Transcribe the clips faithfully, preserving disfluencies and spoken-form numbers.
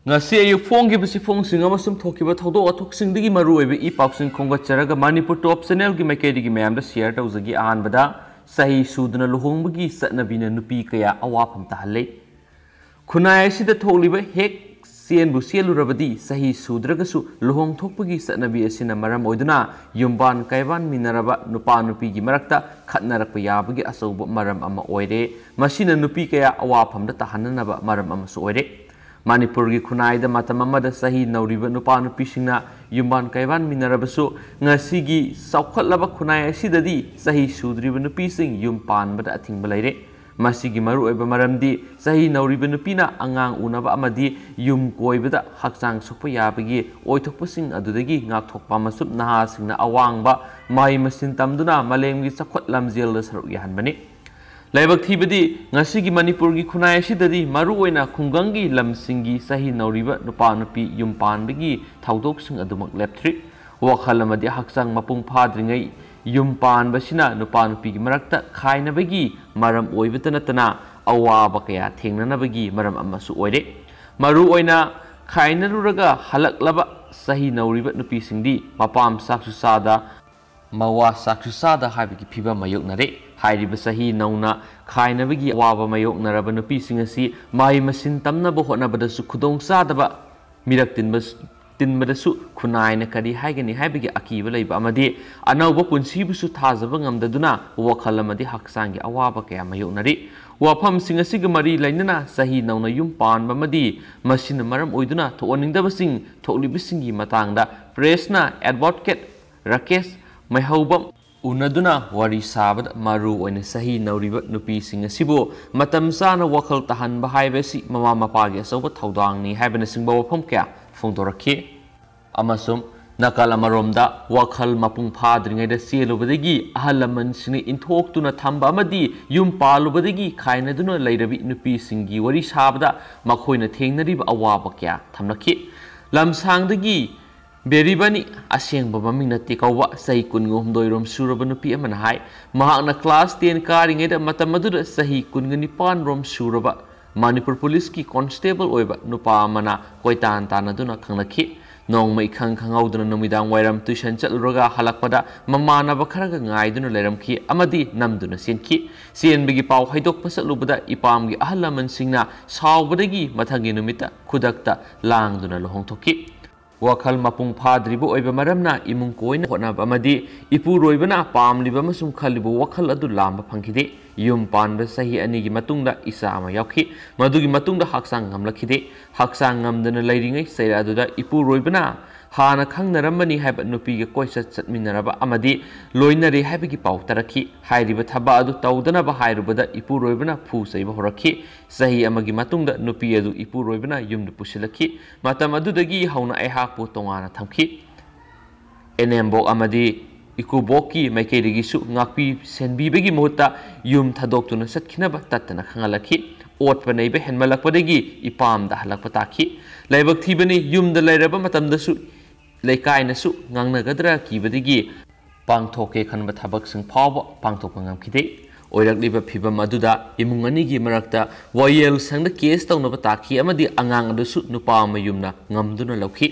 ꯉꯁꯤ ꯑꯌꯨꯛ ꯐꯣꯡꯈꯤꯕ ꯆꯦꯐꯣꯡꯁꯤꯡ ꯑꯃꯁꯨꯡ ꯊꯣꯛꯈꯤꯕ ꯊꯧꯗꯣꯛ ꯋꯥꯊꯣꯛꯁꯤꯡꯗꯒꯤ ꯃꯔꯨꯑꯣꯏꯕ ꯏ ꯄꯥꯎꯁꯤꯡ ꯈꯣꯝꯒꯠꯆꯔꯒ ꯃꯅꯤꯄꯨꯔ ꯇꯣꯞ ꯆꯦꯅꯦꯜꯒꯤ ꯃꯥꯏꯀꯩꯗꯒꯤ ꯃꯌꯥꯝꯗ ꯁꯤꯌꯔ ꯇꯧꯖꯒꯦ꯫ ꯑꯍꯥꯟꯕꯗ, ꯆꯍꯤ ꯁꯨꯗꯅ ꯂꯨꯍꯣꯡꯕꯒꯤ ꯆꯠꯅꯕꯤꯅ ꯅꯨꯄꯤ ꯀꯌꯥ ꯑꯋꯥꯐꯝ ꯇꯥꯍꯜꯂꯦ꯫ ꯈꯨꯟꯅꯥꯏ ꯑꯁꯤꯗ ꯊꯣꯛꯂꯤꯕ ꯍꯦꯛ ꯆꯦꯟꯕꯨ ꯆꯦꯜꯂꯨꯔꯕꯗꯤ ꯆꯍꯤ ꯁꯨꯗ꯭ꯔꯒꯁꯨ ꯂꯨꯍꯣꯡ ꯊꯣꯛꯄꯒꯤ ꯆꯠꯅꯕꯤ ꯑꯁꯤꯅ ꯃꯔꯝ ꯑꯣꯏꯗꯨꯅ ꯌꯨꯝꯕꯥꯟ ꯀꯥꯏꯕꯥꯟꯃꯤꯟꯅꯔꯕ ꯅꯨꯄꯥ ꯅꯨꯄꯤꯒꯤ ꯃꯔꯛꯇ ꯈꯠꯅꯔꯛꯄ ꯌꯥꯕꯒꯤ ꯑꯆꯧꯕ ꯃꯔꯝ ꯑꯃ ꯑꯣꯏꯔꯦ꯫ ꯃꯁꯤꯅ ꯅꯨꯄꯤ ꯀꯌꯥ ꯑꯋꯥꯐꯝꯗ ꯇꯥꯍꯟꯅꯅꯕ ꯃꯔꯝ ꯑꯃꯁꯨ ꯑꯣꯏꯔꯦ꯫ ꯃꯅꯤꯄꯨꯔꯒꯤ ꯈꯨꯟꯅꯥꯏꯗ ꯃꯇꯝ ꯑꯃꯗ ꯆꯍꯤ ꯅꯧꯔꯤꯕ ꯅꯨꯄꯥ ꯅꯨꯄꯤꯁꯤꯡꯅ ꯌꯨꯝꯕꯥꯟ ꯀꯥꯏꯕꯥꯟꯃꯤꯟꯅꯔꯕꯁꯨ, ꯉꯁꯤꯒꯤ ꯆꯥꯎꯈꯠꯂꯕ ꯈꯨꯟꯅꯥꯏ ꯑꯁꯤꯗꯗꯤ ꯆꯍꯤ ꯁꯨꯗ꯭ꯔꯤꯕ ꯅꯨꯄꯤꯁꯤꯡ ꯌꯨꯝ ꯄꯥꯟꯕꯗ ꯑꯊꯤꯡꯕ ꯂꯩꯔꯦ꯫ ꯃꯁꯤꯒꯤ ꯃꯔꯨꯑꯣꯏꯕ ꯃꯔꯝꯗꯤ ꯆꯍꯤ ꯅꯧꯔꯤꯕ ꯅꯨꯄꯤꯅ ꯑꯉꯥꯡ ꯎꯅꯕ ꯑꯃꯗꯤ ꯌꯨꯝ ꯀꯣꯏꯕꯗ ꯍꯛꯆꯥꯡ ꯁꯣꯛꯄ ꯌꯥꯕꯒꯤ ꯑꯣꯏꯊꯣꯛꯄꯁꯤꯡ ꯑꯗꯨꯗꯒꯤ ꯉꯥꯛꯊꯣꯛꯄ ꯑꯃꯁꯨꯡ ꯅꯍꯥꯁꯤꯡꯅ ꯑꯋꯥꯡꯕ ꯃꯍꯩ ꯃꯁꯤꯡ ꯇꯝꯗꯨꯅ ꯃꯥꯂꯦꯝꯒꯤ ꯆꯥꯎꯈꯠ ꯂꯝꯖꯦꯜꯗ ꯁꯔꯨꯛ ꯌꯥꯍꯟꯕꯅꯤ꯫ ꯂꯥꯏꯕꯛ ꯊꯤꯕꯗꯤ, ꯉꯁꯤꯒꯤ ꯃꯅꯤꯄꯨꯔꯒꯤ ꯈꯨꯟꯅꯥꯏ ꯑꯁꯤꯗꯗꯤ ꯃꯔꯨꯑꯣꯏꯅ ꯈꯨꯡꯒꯪꯒꯤ ꯂꯝꯁꯤꯡꯒꯤ ꯆꯍꯤ ꯅꯧꯔꯤꯕ ꯅꯨꯄꯥ ꯅꯨꯄꯤ ꯌꯨꯝ ꯄꯥꯟꯕꯒꯤ ꯊꯧꯗꯣꯛꯁꯤꯡ ꯑꯗꯨꯃꯛ ꯂꯦꯞꯇ꯭ꯔꯤ꯫ ꯋꯥꯈꯜ ꯑꯃꯗꯤ ꯍꯛꯆꯥꯡ ꯃꯄꯨꯡ ꯐꯥꯗ꯭ꯔꯤꯉꯩ ꯌꯨꯝ ꯄꯥꯟꯕꯁꯤꯅ ꯅꯨꯄꯥ ꯅꯨꯄꯤꯒꯤ ꯃꯔꯛꯇ ꯈꯥꯏꯅꯕꯒꯤ ꯃꯔꯝ ꯑꯣꯏꯕꯇ ꯅꯠꯇꯅ ꯑꯋꯥꯕ ꯀꯌꯥ ꯊꯦꯡꯅꯅꯕꯒꯤ ꯃꯔꯝ ꯑꯃꯁꯨ ꯑꯣꯏꯔꯦ꯫ ꯃꯔꯨꯑꯣꯏꯅ ꯈꯥꯏꯅꯔꯨꯔꯒ ꯍꯜꯂꯛꯂꯕ ꯆꯍꯤ ꯅꯧꯔꯤꯕ ꯅꯨꯄꯤꯁꯤꯡꯗꯤ ꯃꯄꯥꯝ ꯆꯥꯛꯁꯨ ꯆꯥꯗ, ꯃꯋꯥ ꯆꯥꯛꯁꯨ ꯆꯥꯗ ꯍꯥꯏꯕꯒꯤ ꯐꯤꯕꯝ ꯃꯥꯌꯣꯛꯅꯔꯦ꯫ ꯍꯥꯏꯔꯤꯕ ꯆꯍꯤ ꯅꯧꯅ ꯈꯥꯏꯅꯕꯒꯤ ꯑꯋꯥꯕ ꯃꯥꯌꯣꯛꯅꯔꯕ ꯅꯨꯄꯤꯁꯤꯡ ꯑꯁꯤ ꯃꯍꯩ ꯃꯁꯤꯡ ꯇꯝꯅꯕ ꯍꯣꯠꯅꯕꯗꯁꯨ ꯈꯨꯗꯣꯡꯆꯥꯗꯕ ꯃꯤꯔꯛ ꯇꯤꯟꯕ, ꯇꯤꯟꯕꯗꯁꯨ ꯈꯨꯟꯅꯥꯏꯅ ꯀꯔꯤ ꯍꯥꯏꯒꯅꯤ ꯍꯥꯏꯕꯒꯤ ꯑꯀꯤꯕ ꯂꯩꯕ ꯑꯃꯗꯤ ꯑꯅꯧꯕ ꯄꯨꯟꯁꯤꯕꯨꯁꯨ ꯊꯥꯖꯕ ꯉꯝꯗꯗꯨꯅ ꯋꯥꯈꯜ ꯑꯃꯗꯤ ꯍꯛꯆꯥꯡꯒꯤ ꯑꯋꯥꯕ ꯀꯌꯥ ꯃꯥꯌꯣꯛꯅꯔꯤ꯫ ꯋꯥꯐꯝꯁꯤꯡ ꯑꯁꯤꯒ ꯃꯔꯤ ꯂꯩꯅꯅ ꯆꯍꯤ ꯅꯧꯅ ꯌꯨꯝ ꯄꯥꯟꯕ ꯑꯃꯗꯤ ꯃꯁꯤꯅ ꯃꯔꯝ ꯑꯣꯏꯗꯨꯅ ꯊꯣꯛꯍꯟꯅꯤꯡꯗꯕꯁꯤꯡ ꯊꯣꯛꯂꯤꯕꯁꯤꯡꯒꯤ ꯃꯇꯥꯡꯗ ꯄ꯭ꯔꯦꯁꯅ ꯑꯦꯗꯚꯣꯀꯦꯠ ꯔꯥꯀꯦꯁ ꯃꯩꯍꯧꯕꯝ ꯎꯅꯗꯨꯅ ꯋꯥꯔꯤ ꯁꯥꯕꯗ ꯃꯔꯨ ꯑꯣꯏꯅ ꯆꯍꯤ ꯅꯧꯔꯤꯕ ꯅꯨꯄꯤꯁꯤꯡ ꯑꯁꯤꯕꯨ ꯃꯇꯝ ꯆꯥꯅ ꯋꯥꯈꯜ ꯇꯥꯍꯟꯕ ꯍꯥꯏꯕꯁꯤ ꯃꯃꯥ ꯃꯄꯥꯒꯤ ꯑꯆꯧꯕ ꯊꯧꯗꯥꯡꯅꯤ ꯍꯥꯏꯕꯅꯆꯤꯡꯕ ꯋꯥꯐꯝ ꯀꯌꯥ ꯐꯣꯡꯗꯣꯔꯛꯈꯤ꯫ ꯑꯃꯁꯨꯡ ꯅꯥꯀꯜ ꯑꯃꯔꯣꯝꯗ ꯋꯥꯈꯜ ꯃꯄꯨꯡ ꯐꯥꯗ꯭ꯔꯤꯉꯩꯗ ꯆꯦꯜꯂꯨꯕꯗꯒꯤ ꯑꯍꯜ ꯂꯃꯟꯁꯤꯡꯅ ꯏꯟꯊꯣꯛꯇꯨꯅ ꯊꯝꯕ ꯑꯃꯗꯤ ꯌꯨꯝ ꯄꯥꯜꯂꯨꯕꯗꯒꯤ ꯈꯥꯏꯅꯗꯨꯅ ꯂꯩꯔꯕꯤ ꯅꯨꯄꯤꯁꯤꯡꯒꯤ ꯋꯥꯔꯤ ꯁꯥꯕꯗ ꯃꯈꯣꯏꯅ ꯊꯦꯡꯅꯔꯤꯕ ꯑꯋꯥꯕ ꯀꯌꯥ ꯊꯝꯂꯛꯈꯤ꯫ ꯂꯝꯁꯥꯡꯗꯒꯤ ꯕꯦꯔꯤꯕꯥꯅꯤ, ꯑꯁꯦꯡꯕ ꯃꯃꯤꯡ ꯅꯠꯇꯦ ꯀꯧꯕ, ꯆꯍꯤ ꯀꯨꯟꯒ ꯍꯨꯝꯗꯣꯏ ꯔꯣꯝ ꯁꯨꯔꯕ ꯅꯨꯄꯤ ꯑꯃꯅ ꯍꯥꯏ, ꯃꯍꯥꯛꯅ ꯀ꯭ꯂꯥꯁ ꯇꯦꯟ ꯀꯥꯔꯤꯉꯩꯗ, ꯃꯇꯝ ꯑꯗꯨꯗ ꯆꯍꯤ ꯀꯨꯟꯒ ꯅꯤꯄꯥꯟ ꯔꯣꯝ ꯁꯨꯔꯕ ꯃꯅꯤꯄꯨꯔ ꯄꯨꯂꯤꯁꯀꯤ ꯀꯣꯟꯁꯇꯦꯕꯜ ꯑꯣꯏꯕ ꯅꯨꯄꯥ ꯑꯃꯅ ꯀꯣꯏꯇꯥꯟ ꯇꯥꯟꯅꯗꯨꯅ ꯈꯪꯂꯛꯈꯤ꯫ ꯅꯣꯡꯃ ꯏꯈꯪ ꯈꯪꯍꯧꯗꯅ ꯅꯨꯃꯤꯗꯥꯡ ꯋꯥꯏꯔꯝ ꯇ꯭ꯌꯨꯁꯟ ꯆꯠꯂꯨꯔꯒ ꯍꯜꯂꯛꯄꯗ ꯃꯃꯥꯟꯅꯕ ꯈꯔꯒ ꯉꯥꯏꯗꯨꯅ ꯂꯩꯔꯝꯈꯤ ꯑꯃꯗꯤ ꯅꯝꯗꯨꯅ ꯆꯦꯟꯈꯤ꯫ ꯆꯦꯟꯕꯒꯤ ꯄꯥꯎ ꯍꯥꯏꯗꯣꯛꯄ ꯆꯠꯂꯨꯕꯗ ꯏꯄꯥꯝꯒꯤ ꯑꯍꯜ ꯂꯃꯟꯁꯤꯡꯅ ꯁꯥꯎꯕꯗꯒꯤ ꯃꯊꯪꯒꯤ ꯅꯨꯃꯤꯠꯇ ꯈꯨꯗꯛꯇ ꯂꯥꯡꯗꯨꯅ ꯂꯨꯍꯣꯡꯊꯣꯛꯈꯤ꯫ ꯋꯥꯈꯜ ꯃꯄꯨꯡ ꯐꯥꯗ꯭ꯔꯤꯕ ꯑꯣꯏꯕ ꯃꯔꯝꯅ ꯏꯃꯨꯡ ꯀꯣꯏꯅ ꯍꯣꯠꯅꯕ ꯑꯃꯗꯤ ꯏꯄꯨꯔꯣꯏꯕꯅ ꯄꯥꯝꯂꯤꯕ ꯑꯃꯁꯨꯡ ꯈꯜꯂꯤꯕ ꯋꯥꯈꯜ ꯑꯗꯨ ꯂꯥꯝꯕ ꯐꯪꯈꯤꯗꯦ꯫ ꯌꯨꯝ ꯄꯥꯟꯕ ꯆꯍꯤ ꯑꯅꯤꯒꯤ ꯃꯇꯨꯡꯗ ꯏꯆꯥ ꯑꯃ ꯌꯥꯎꯈꯤ꯫ ꯃꯗꯨꯒꯤ ꯃꯇꯨꯡꯗ ꯍꯛꯆꯥꯡ ꯉꯝꯂꯛꯈꯤꯗꯦ꯫ ꯍꯛꯆꯥꯡ ꯉꯝꯗꯅ ꯂꯩꯔꯤꯉꯩ ꯆꯩꯔꯥꯛ ꯑꯗꯨꯗ ꯏꯄꯨꯔꯣꯏꯕꯅ ꯍꯥꯟꯅ ꯈꯪꯅꯔꯝꯕꯅꯤ ꯍꯥꯏꯕ ꯅꯨꯄꯤꯒ ꯀꯣꯏꯆꯠ ꯆꯠꯃꯤꯟꯅꯔꯕ ꯑꯃꯗꯤ ꯂꯣꯏꯅꯔꯦ ꯍꯥꯏꯕꯒꯤ ꯄꯥꯎ ꯇꯥꯔꯛꯈꯤ꯫ ꯍꯥꯏꯔꯤꯕ ꯊꯕꯛ ꯑꯗꯨ ꯇꯧꯗꯅꯕ ꯍꯥꯏꯔꯨꯕꯗ ꯏꯄꯨꯔꯣꯏꯕꯅ ꯐꯨ ꯆꯩꯕ ꯍꯧꯔꯛꯈꯤ꯫ ꯆꯍꯤ ꯑꯃꯒꯤ ꯃꯇꯨꯡꯗ ꯅꯨꯄꯤ ꯑꯗꯨ ꯏꯄꯨꯔꯣꯏꯕꯅ ꯌꯨꯝꯗ ꯄꯨꯁꯤꯜꯂꯛꯈꯤ꯫ ꯃꯇꯝ ꯑꯗꯨꯗꯒꯤ ꯍꯧꯅ ꯑꯩꯍꯥꯛꯄꯨ ꯇꯣꯉꯥꯟꯅ ꯊꯝꯈꯤ꯫ ꯏꯅꯦꯝꯕꯣꯛ ꯑꯃꯗꯤ ꯏꯀꯨꯕꯣꯛꯀꯤ ꯃꯥꯏꯀꯩꯗꯒꯤꯁꯨ ꯉꯥꯛꯄꯤ ꯁꯦꯟꯕꯤꯕꯒꯤ ꯃꯍꯨꯠꯇ ꯌꯨꯝ ꯊꯥꯗꯣꯛꯇꯨꯅ ꯆꯠꯈꯤꯅꯕ ꯇꯠꯇꯅ ꯈꯪꯍꯜꯂꯛꯈꯤ꯫ ꯑꯣꯠꯄ ꯅꯩꯕ ꯍꯦꯟꯃꯜꯂꯛꯄꯗꯒꯤ ꯏꯄꯥꯝꯗ ꯍꯜꯂꯛꯄ ꯇꯥꯈꯤ꯫ ꯂꯥꯏꯕꯛ ꯊꯤꯕꯅꯤ, ꯌꯨꯝꯗ ꯂꯩꯔꯕ ꯃꯇꯝꯗꯁꯨ ꯂꯩꯀꯥꯏꯅꯁꯨ ꯉꯥꯡꯅꯒꯗ꯭ꯔꯥ ꯀꯤꯕꯗꯒꯤ ꯄꯥꯡꯊꯣꯛꯀꯦ ꯈꯟꯕ ꯊꯕꯛꯁꯤꯡ ꯐꯥꯎꯕ ꯄꯥꯡꯊꯣꯛꯄ ꯉꯝꯈꯤꯗꯦ꯫ ꯑꯣꯏꯔꯛꯂꯤꯕ ꯐꯤꯚꯝ ꯑꯗꯨꯗ ꯏꯃꯨꯡ ꯑꯅꯤꯒꯤ ꯃꯔꯛꯇ ꯋꯥꯌꯦꯜ ꯁꯪꯗ ꯀꯦꯁ ꯇꯧꯅꯕ ꯇꯥꯈꯤ ꯑꯃꯗꯤ ꯑꯉꯥꯡ ꯑꯗꯨꯁꯨ ꯅꯨꯄꯥ ꯃꯌꯨꯝꯅ ꯉꯝꯗꯨꯅ ꯂꯧꯈꯤ꯫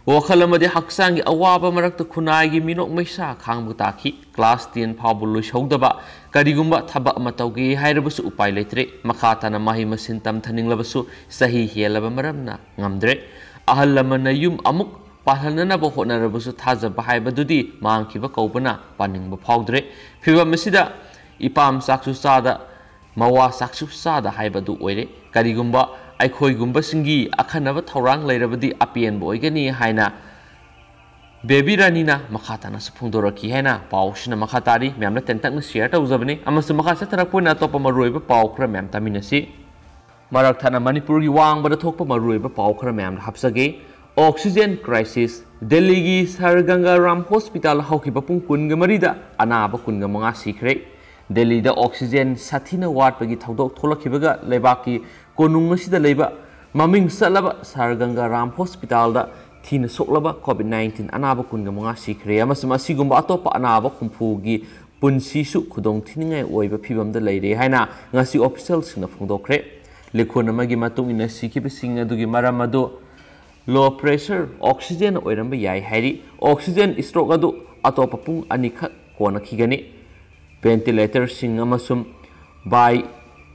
ꯋꯥꯈꯜ ꯑꯃꯗꯤ ꯍꯛꯆꯥꯡꯒꯤ ꯑꯋꯥꯕ ꯃꯔꯛꯇ ꯈꯨꯟꯅꯥꯏꯒꯤ ꯃꯤꯅꯣꯛ ꯃꯩꯁꯥ ꯈꯥꯡꯕ ꯇꯥꯈꯤ꯫ ꯀ꯭ꯂꯥꯁ ꯇꯦꯟ ꯐꯥꯎꯕ ꯂꯣꯏꯁꯧꯗꯕ, ꯀꯔꯤꯒꯨꯝꯕ ꯊꯕꯛ ꯑꯃ ꯇꯧꯒꯦ ꯍꯥꯏꯔꯕꯁꯨ ꯎꯄꯥꯏ ꯂꯩꯇ꯭ꯔꯦ꯫ ꯃꯈꯥ ꯇꯥꯅ ꯃꯍꯩ ꯃꯁꯤꯡ ꯇꯝꯊꯅꯤꯡꯂꯕꯁꯨ ꯆꯍꯤ ꯍꯦꯜꯂꯕ ꯃꯔꯝꯅ ꯉꯝꯗ꯭ꯔꯦ꯫ ꯑꯍꯜ ꯂꯃꯟꯅ ꯌꯨꯝ ꯑꯃꯨꯛ ꯄꯥꯜꯍꯟꯅꯅꯕ ꯍꯣꯠꯅꯔꯕꯁꯨ ꯊꯥꯖꯕ ꯍꯥꯏꯕꯗꯨꯗꯤ ꯃꯥꯡꯈꯤꯕ ꯀꯧꯕꯅ ꯄꯥꯅꯤꯡꯕ ꯐꯥꯎꯗ꯭ꯔꯦ꯫ ꯐꯤꯚꯝ ꯑꯁꯤꯗ ꯏꯄꯥꯝ ꯆꯥꯛꯁꯨ ꯆꯥꯗ, ꯃꯋꯥ ꯆꯥꯛꯁꯨ ꯆꯥꯗ ꯍꯥꯏꯕꯗꯨ ꯑꯣꯏꯔꯦ꯫ ꯀꯔꯤꯒꯨꯝꯕ ꯑꯩꯈꯣꯏꯒꯨꯝꯕꯁꯤꯡꯒꯤ ꯑꯈꯟꯅꯕ ꯊꯧꯔꯥꯡ ꯂꯩꯔꯕꯗꯤ ꯑꯄꯦꯟꯕ ꯑꯣꯏꯒꯅꯤ ꯍꯥꯏꯅ ꯕꯦꯕꯤ ꯔꯥꯅꯤꯅ ꯃꯈꯥ ꯇꯥꯅꯁꯨ ꯐꯣꯡꯗꯣꯔꯛꯈꯤ ꯍꯥꯏꯅ ꯄꯥꯎꯁꯤꯅ ꯃꯈꯥ ꯇꯥꯔꯤ꯫ ꯃꯌꯥꯝꯅ ꯇꯦꯟꯇꯛꯅ ꯁꯤꯌꯔ ꯇꯧꯖꯕꯅꯤ꯫ ꯑꯃꯁꯨꯡ ꯃꯈꯥ ꯆꯠꯊꯔꯛꯄ ꯑꯣꯏꯅ ꯑꯇꯣꯞꯄ ꯃꯔꯨꯑꯣꯏꯕ ꯄꯥꯎ ꯈꯔ ꯃꯌꯥꯝ ꯇꯥꯃꯤꯟꯅꯁꯤ꯫ ꯃꯔꯛ ꯊꯠꯅ ꯃꯅꯤꯄꯨꯔꯒꯤ ꯋꯥꯡꯃꯗ ꯊꯣꯛꯄ ꯃꯔꯨꯑꯣꯏꯕ ꯄꯥꯎ ꯈꯔ ꯃꯌꯥꯝꯗ ꯍꯥꯞꯆꯒꯦ꯫ Oxygen crisis. ꯗꯦꯜꯂꯤꯒꯤ ꯁꯔ ꯒꯪꯒꯥ ꯔꯥꯝ ꯍꯣꯁꯄꯤꯇꯥꯜ ꯍꯧꯈꯤꯕ ꯄꯨꯡ ꯀꯨꯟꯒ ꯃꯔꯤꯗ ꯑꯅꯥꯕ ꯀꯨꯟꯒ ꯃꯉꯥ ꯁꯤꯈ꯭ꯔꯦ꯫ ꯗꯦꯜꯂꯤꯗ ꯑꯣꯛꯁꯤꯖꯦꯟ ꯁꯥꯊꯤꯅ ꯋꯥꯠꯄꯒꯤ ꯊꯧꯗꯣꯛ ꯊꯣꯛꯂꯛꯈꯤꯕꯒ ꯂꯩꯕꯥꯛꯀꯤ ꯀꯣꯅꯨꯡ ꯑꯁꯤꯗ ꯂꯩꯕ ꯃꯃꯤꯡ ꯆꯠꯂꯕ ꯁꯔ ꯒꯪꯒꯥ ꯔꯥꯝ ꯍꯣꯁꯄꯤꯇꯥꯜꯗ ꯊꯤꯅ ꯁꯣꯛꯂꯕ ꯀꯣꯚꯤꯗ ꯅꯥꯏꯟꯇꯤꯟ ꯑꯅꯥꯕ ꯀꯨꯟꯒ ꯃꯉꯥ ꯁꯤꯈ꯭ꯔꯦ ꯑꯃꯁꯨꯡ ꯑꯁꯤꯒꯨꯝꯕ ꯑꯇꯣꯞꯄ ꯑꯅꯥꯕ ꯍꯨꯝꯐꯨꯒꯤ ꯄꯨꯟꯁꯤꯁꯨ ꯈꯨꯗꯣꯡꯊꯤꯅꯤꯡꯉꯥꯏ ꯑꯣꯏꯕ ꯐꯤꯚꯝꯗ ꯂꯩꯔꯦ ꯍꯥꯏꯅ ꯉꯁꯤ ꯑꯣꯐꯤꯁꯤꯌꯦꯜꯁꯤꯡꯅ ꯐꯣꯡꯗꯣꯛꯈ꯭ꯔꯦ꯫ ꯂꯤꯈꯨꯟ ꯑꯃꯒꯤ ꯃꯇꯨꯡ ꯏꯟꯅ ꯁꯤꯈꯤꯕꯁꯤꯡ ꯑꯗꯨꯒꯤ ꯃꯔꯝ ꯑꯗꯨ low pressure oxygen ꯑꯣꯏꯔꯝꯕ ꯌꯥꯏ ꯍꯥꯏꯔꯤ꯫ Oxygen stroke ꯑꯗꯨ ꯑꯇꯣꯞꯄ ꯄꯨꯡ ꯑꯅꯤꯈꯛ ꯀꯣꯟꯅꯈꯤꯒꯅꯤ꯫ Ventilatorꯁꯤꯡ ꯑꯃꯁꯨꯡ bi-,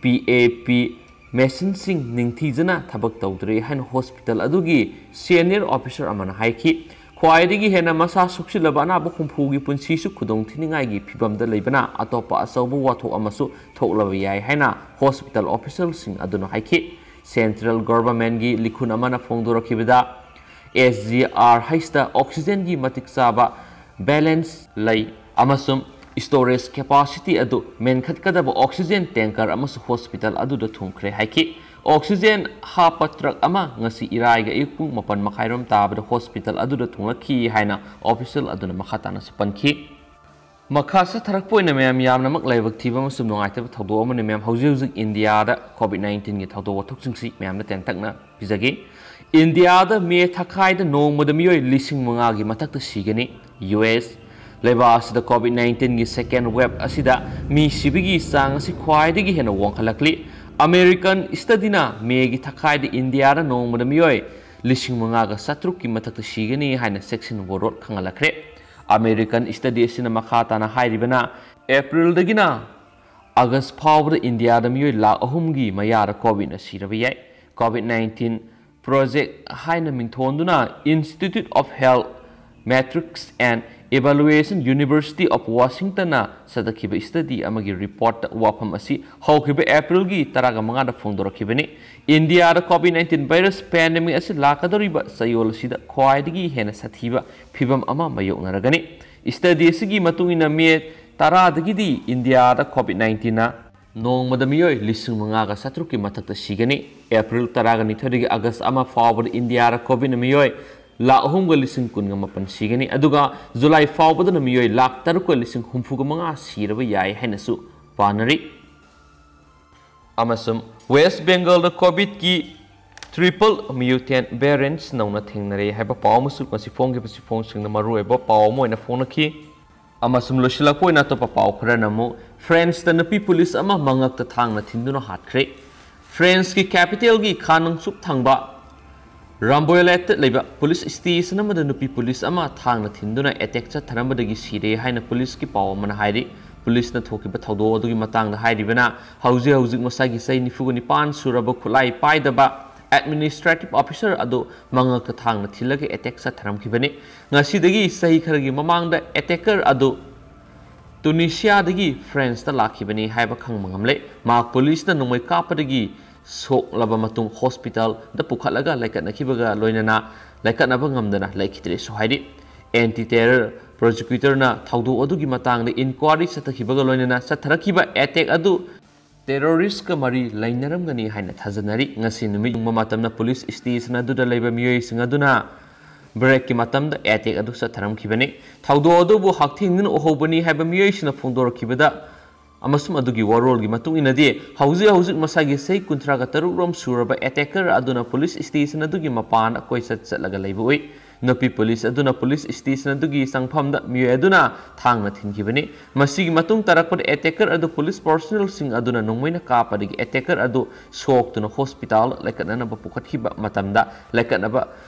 P A P machineꯁꯤꯡ ꯅꯤꯡꯊꯤꯖꯅ ꯊꯕꯛ ꯇꯧꯗ꯭ꯔꯤ ꯍꯥꯏꯅ hospital ꯑꯗꯨꯒꯤ senior officer ꯑꯃꯅ ꯍꯥꯏꯈꯤ꯫ ꯈ꯭ꯋꯥꯏꯗꯒꯤ ꯍꯦꯟꯅ ꯃꯁꯥ ꯁꯣꯛꯆꯤꯜꯂꯕ ꯑꯅꯥꯕ ꯍꯨꯝꯐꯨꯒꯤ ꯄꯨꯟꯁꯤꯁꯨ ꯈꯨꯗꯣꯡꯊꯤꯅꯤꯡꯉꯥꯏꯒꯤ ꯐꯤꯚꯝꯗ ꯂꯩꯕꯅ ꯑꯇꯣꯞꯄ ꯑꯆꯧꯕ ꯋꯥꯊꯣꯛ ꯑꯃꯁꯨ ꯊꯣꯛꯂꯕ ꯌꯥꯏ ꯍꯥꯏꯅ hospital officialꯁꯤꯡ ꯑꯗꯨꯅ ꯍꯥꯏꯈꯤ꯫ Central governmentꯀꯤ ꯂꯤꯈꯨꯟ ꯑꯃꯅ ꯐꯣꯡꯗꯣꯔꯛꯈꯤꯕꯗ, SGRHꯇ oxygenꯒꯤ ꯃꯇꯤꯛ ꯆꯥꯕ balance ꯂꯩ ꯑꯃꯁꯨꯡ storage capacity ꯑꯗꯨ ꯃꯦꯟꯈꯠꯀꯗꯕ oxygen tanker ꯑꯃꯁꯨ hospital ꯑꯗꯨꯗ ꯊꯨꯡꯈ꯭ꯔꯦ ꯍꯥꯏꯈꯤ꯫ Oxygen ꯍꯥꯞꯄ truck ꯑꯃ ꯉꯁꯤ ꯏꯔꯥꯏꯒ ꯑꯌꯨꯛ ꯄꯨꯡ ꯃꯥꯄꯟ ꯃꯈꯥꯏꯔꯣꯝ ꯇꯥꯕꯗ hospital ꯑꯗꯨꯗ ꯊꯨꯡꯂꯛꯈꯤ ꯍꯥꯏꯅ official ꯑꯗꯨꯅ ꯃꯈꯥ ꯇꯥꯅꯁꯨ ꯄꯟꯈꯤ꯫ ꯃꯈꯥ ꯆꯠꯊꯔꯛꯄ ꯑꯣꯏꯅ ꯃꯌꯥꯝ ꯌꯥꯝꯅꯃꯛ ꯂꯥꯏꯕꯛ ꯊꯤꯕ ꯑꯃꯁꯨꯡ ꯅꯨꯡꯉꯥꯏꯇꯕ ꯊꯧꯗꯣꯛ ꯑꯃꯅꯤ꯫ ꯃꯌꯥꯝ, ꯍꯧꯖꯤꯛ ꯍꯧꯖꯤꯛ ꯏꯟꯗꯤꯌꯥꯗ COVID nineteenꯒꯤ ꯊꯧꯗꯣꯛ ꯋꯥꯊꯣꯛꯁꯤꯡꯁꯤ ꯃꯌꯥꯝꯗ ꯇꯦꯟꯇꯛꯅ ꯄꯤꯖꯒꯦ꯫ ꯏꯟꯗꯤꯌꯥꯗ ꯃꯦ ꯊꯥꯈꯥꯏꯗ ꯅꯣꯡꯃꯗ ꯃꯤꯑꯣꯏ ꯂꯤꯁꯤꯡ ꯃꯉꯥꯒꯤ ꯃꯊꯛꯇ ꯁꯤꯒꯅꯤ꯫ US ꯂꯩꯕꯥꯛ ꯑꯁꯤꯗ COVID nineteenꯒꯤ second wave ꯑꯁꯤꯗ ꯃꯤ ꯁꯤꯕꯒꯤ ꯆꯥꯡ ꯑꯁꯤ ꯈ꯭ꯋꯥꯏꯗꯒꯤ ꯍꯦꯟꯅ ꯋꯥꯡꯈꯠꯂꯛꯂꯤ꯫ American studyꯅ ꯃꯦꯒꯤ ꯊꯥꯈꯥꯏꯗ ꯏꯟꯗꯤꯌꯥꯗ ꯅꯣꯡꯃꯗ ꯃꯤꯑꯣꯏ ꯂꯤꯁꯤꯡ ꯃꯉꯥꯒ ꯆꯥꯇ꯭ꯔꯨꯛꯀꯤ ꯃꯊꯛꯇ ꯁꯤꯒꯅꯤ ꯍꯥꯏꯅ ꯆꯦꯛꯁꯤꯟ ꯋꯥꯔꯣꯜ ꯈꯪꯍꯜꯂꯛꯈ꯭ꯔꯦ꯫ American study ꯑꯁꯤꯅ ꯃꯈꯥ ꯇꯥꯅ ꯍꯥꯏꯔꯤꯕꯅ, Aprilꯗꯒꯤꯅ August ꯐꯥꯎꯕꯗ ꯏꯟꯗꯤꯌꯥꯗ ꯃꯤꯑꯣꯏ ꯂꯥꯈ ꯑꯍꯨꯝꯒꯤ ꯃꯌꯥꯗ COVID ꯁꯤꯔꯕ ꯌꯥꯏ꯫ COVID nineteen Project ꯍꯥꯏꯅ ꯃꯤꯡꯊꯣꯟꯗꯨꯅ Institute of Health Metrics and Evaluation, University of Washingtonꯅ ꯆꯠꯊꯈꯤꯕ study ꯑꯃꯒꯤ reportꯇ ꯋꯥꯐꯝ ꯑꯁꯤ ꯍꯧꯈꯤꯕ Aprilꯒꯤ ꯇꯔꯥꯃꯉꯥꯗ ꯐꯣꯡꯗꯣꯔꯛꯈꯤꯕꯅꯤ꯫ ꯏꯟꯗꯤꯌꯥꯗ COVID nineteen virus pandemic ꯑꯁꯤ ꯂꯥꯛꯀꯗꯧꯔꯤꯕ ꯆꯌꯣꯜ ꯑꯁꯤꯗ ꯈ꯭ꯋꯥꯏꯗꯒꯤ ꯍꯦꯟꯅ ꯁꯥꯊꯤꯕ ꯐꯤꯚꯝ ꯑꯃ ꯃꯥꯌꯣꯛꯅꯔꯒꯅꯤ꯫ Study ꯑꯁꯤꯒꯤ ꯃꯇꯨꯡ ꯏꯟꯅ, ꯃꯦ ꯇꯔꯥꯗꯒꯤꯗꯤ ꯏꯟꯗꯤꯌꯥꯗ COVID nineteenꯅ ꯅꯣꯡꯃꯗ ꯃꯤꯑꯣꯏ ꯂꯤꯁꯤꯡ ꯃꯉꯥꯒ ꯆꯥꯇ꯭ꯔꯨꯛꯀꯤ ꯃꯊꯛꯇ ꯁꯤꯒꯅꯤ꯫ April ꯇꯔꯥꯒ ꯅꯤꯊꯣꯏꯗꯒꯤ August ꯑꯃ ꯐꯥꯎꯕꯗ ꯏꯟꯗꯤꯌꯥꯗ COVIDꯅ ꯃꯤꯑꯣꯏ ꯂꯥꯈ ꯑꯍꯨꯝꯒ ꯂꯤꯁꯤꯡ ꯀꯨꯟꯒ ꯃꯥꯄꯟ ꯁꯤꯒꯅꯤ, ꯑꯗꯨꯒ July ꯐꯥꯎꯕꯗꯅ ꯃꯤꯑꯣꯏ ꯂꯥꯈ ꯇꯔꯨꯛꯀ ꯂꯤꯁꯤꯡ ꯍꯨꯝꯐꯨꯒ ꯃꯉꯥ ꯁꯤꯔꯕ ꯌꯥꯏ ꯍꯥꯏꯅꯁꯨ ꯄꯥꯅꯔꯤ꯫ ꯑꯃꯁꯨꯡ West Bengalꯗ COVIDꯀꯤ triple mutant variants ꯅꯧꯅ ꯊꯦꯡꯅꯔꯦ ꯍꯥꯏꯕ ꯄꯥꯎ ꯑꯃꯁꯨ ꯉꯁꯤ ꯐꯣꯡꯈꯤꯕꯁꯤ ꯐꯣꯡꯁꯤꯡꯅ ꯃꯔꯨꯑꯣꯏꯕ ꯄꯥꯎ ꯑꯃ ꯑꯣꯏꯅ ꯐꯣꯡꯅꯈꯤ꯫ ꯑꯃꯁꯨꯡ ꯂꯣꯏꯁꯤꯜꯂꯛꯄ ꯑꯣꯏꯅ ꯑꯇꯣꯞꯄ ꯄꯥꯎ ꯈꯔꯅ ꯑꯃꯨꯛ, Franceꯇ ꯅꯨꯄꯤ ꯄꯨꯂꯤꯁ ꯑꯃ ꯃꯉꯛꯇ ꯊꯥꯡꯅ ꯊꯤꯟꯗꯨꯅ ꯍꯥꯠꯈ꯭ꯔꯦ꯫ ꯐ꯭ꯔꯦꯟꯁꯀꯤ ꯀꯦꯄꯤꯇꯦꯜꯒꯤ ꯈꯥ ꯅꯣꯡꯆꯨꯞ ꯊꯪꯕ ꯔꯥꯝꯕꯣꯌꯦꯂꯦꯠꯇ ꯂꯩꯕ ꯄꯨꯂꯤꯁ ꯁ꯭ꯇꯦꯁꯟ ꯑꯃꯗ ꯅꯨꯄꯤ ꯄꯨꯂꯤꯁ ꯑꯃ ꯊꯥꯡꯅ ꯊꯤꯟꯗꯨꯅ ꯑꯦꯇꯦꯛ ꯆꯠꯊꯔꯝꯕꯗꯒꯤ ꯁꯤꯔꯦ ꯍꯥꯏꯅ ꯄꯨꯂꯤꯁꯀꯤ ꯄꯥꯎ ꯑꯃꯅ ꯍꯥꯏꯔꯤ꯫ ꯄꯨꯂꯤꯁꯅ ꯊꯣꯛꯈꯤꯕ ꯊꯧꯗꯣꯛ ꯑꯗꯨꯒꯤ ꯃꯇꯥꯡꯗ ꯍꯥꯏꯔꯤꯕꯅ, ꯍꯧꯖꯤꯛ ꯍꯧꯖꯤꯛ ꯃꯁꯥꯒꯤ ꯆꯍꯤ ꯅꯤꯐꯨꯒ ꯅꯤꯄꯥꯟ ꯁꯨꯔꯕ ꯈꯨꯠꯂꯥꯏ ꯄꯥꯏꯗꯕ ꯑꯦꯗꯃꯤꯅꯤꯁꯇ꯭ꯔꯦꯇꯤꯚ ꯑꯣꯐꯤꯁꯔ ꯑꯗꯨ ꯃꯉꯛꯇ ꯊꯥꯡꯅ ꯊꯤꯜꯂꯒ ꯑꯦꯇꯦꯛ ꯆꯠꯊꯔꯝꯈꯤꯕꯅꯤ꯫ ꯉꯁꯤꯗꯒꯤ ꯆꯍꯤ ꯈꯔꯒꯤ ꯃꯃꯥꯡꯗ ꯑꯦꯇꯦꯀꯔ ꯑꯗꯨ ꯇꯨꯅꯤꯁꯤꯌꯥꯗꯒꯤ ꯐ꯭ꯔꯦꯟꯁꯇ ꯂꯥꯛꯈꯤꯕꯅꯤ ꯍꯥꯏꯕ ꯈꯪꯕ ꯉꯝꯂꯦ꯫ ꯃꯍꯥꯛ ꯄꯨꯂꯤꯁꯅ ꯅꯣꯡꯃꯩ ꯀꯥꯞꯄꯗꯒꯤ ꯁꯣꯛꯂꯕ ꯃꯇꯨꯡ ꯍꯣꯁꯄꯤꯇꯥꯜꯗ ꯄꯨꯈꯠꯂꯒ ꯂꯥꯏꯀꯠꯅꯈꯤꯕꯒ ꯂꯣꯏꯅꯅ ꯂꯥꯏꯀꯠꯅꯕ ꯉꯝꯗꯅ ꯂꯩꯈꯤꯗ꯭ꯔꯦꯁꯨ ꯍꯥꯏꯔꯤ꯫ ꯑꯦꯟꯇꯤ ꯇꯦꯔꯔ ꯄ꯭ꯔꯣꯁꯤꯀ꯭ꯌꯨꯇꯔꯅ ꯊꯧꯗꯣꯛ ꯑꯗꯨꯒꯤ ꯃꯇꯥꯡꯗ ꯏꯟꯀ꯭ꯋꯥꯔꯤ ꯆꯠꯊꯈꯤꯕꯒ ꯂꯣꯏꯅꯅ ꯆꯠꯊꯔꯛꯈꯤꯕ ꯑꯦꯇꯦꯛ ꯑꯗꯨ ꯇꯦꯔꯣꯔꯤꯁ꯭ꯠꯀ ꯃꯔꯤ ꯂꯩꯅꯔꯝꯒꯅꯤ ꯍꯥꯏꯅ ꯊꯥꯖꯅꯔꯤ꯫ ꯉꯁꯤ ꯅꯨꯃꯤꯠ ꯌꯨꯡꯕ ꯃꯇꯝꯗ ꯄꯨꯂꯤꯁ ꯁ꯭ꯇꯦꯁꯟ ꯑꯗꯨꯗ ꯂꯩꯕ ꯃꯤꯑꯣꯏꯁꯤꯡ ꯑꯗꯨꯅ ꯕ꯭ꯔꯦꯛꯀꯤ ꯃꯇꯝꯗ ꯑꯦꯇꯦꯛ ꯑꯗꯨ ꯆꯠꯊꯔꯝꯈꯤꯕꯅꯤ꯫ ꯊꯧꯗꯣꯛ ꯑꯗꯨꯕꯨ ꯍꯛꯊꯦꯡꯅꯅ ꯎꯍꯧꯕꯅꯤ ꯍꯥꯏꯕ ꯃꯤꯑꯣꯏꯁꯤꯡꯅ ꯐꯣꯡꯗꯣꯔꯛꯈꯤꯕꯗ ꯑꯃꯁꯨꯡ ꯑꯗꯨꯒꯤ ꯋꯥꯔꯣꯜꯒꯤ ꯃꯇꯨꯡ ꯏꯟꯅꯗꯤ, ꯍꯧꯖꯤꯛ ꯍꯧꯖꯤꯛ ꯃꯁꯥꯒꯤ ꯆꯍꯤ ꯀꯨꯟꯊ꯭ꯔꯥꯒ ꯇꯔꯨꯛ ꯔꯣꯝ ꯁꯨꯔꯕ ꯑꯦꯇꯦꯀꯔ ꯑꯗꯨꯅ ꯄꯨꯂꯤꯁ ꯁ꯭ꯇꯦꯁꯟ ꯑꯗꯨꯒꯤ ꯃꯄꯥꯟꯗ ꯀꯣꯏꯆꯠ ꯆꯠꯂꯒ ꯂꯩꯕ ꯎꯏ꯫ ꯅꯨꯄꯤ ꯄꯨꯂꯤꯁ ꯑꯗꯨꯅ ꯄꯨꯂꯤꯁ ꯁ꯭ꯇꯦꯁꯟ ꯑꯗꯨꯒꯤ ꯆꯪꯐꯝꯗ ꯃꯤꯑꯣꯏ ꯑꯗꯨꯅ ꯊꯥꯡꯅ ꯊꯤꯟꯈꯤꯕꯅꯤ꯫ ꯃꯁꯤꯒꯤ ꯃꯇꯨꯡ ꯇꯥꯔꯛꯄꯗ ꯑꯦꯇꯦꯀꯔ ꯑꯗꯨ ꯄꯨꯂꯤꯁ ꯄꯔꯁꯣꯅꯦꯜꯁꯤꯡ ꯑꯗꯨꯅ ꯅꯣꯡꯃꯩꯅ ꯀꯥꯞꯄꯗꯒꯤ ꯑꯦꯇꯦꯀꯔ ꯑꯗꯨ ꯁꯣꯛꯇꯨꯅ ꯍꯣꯁꯄꯤꯇꯥꯜ ꯂꯥꯏꯀꯠꯅꯅꯕ ꯄꯨꯈꯠꯈꯤꯕ ꯃꯇꯝꯗ ꯂꯥꯏꯀꯠꯅꯕ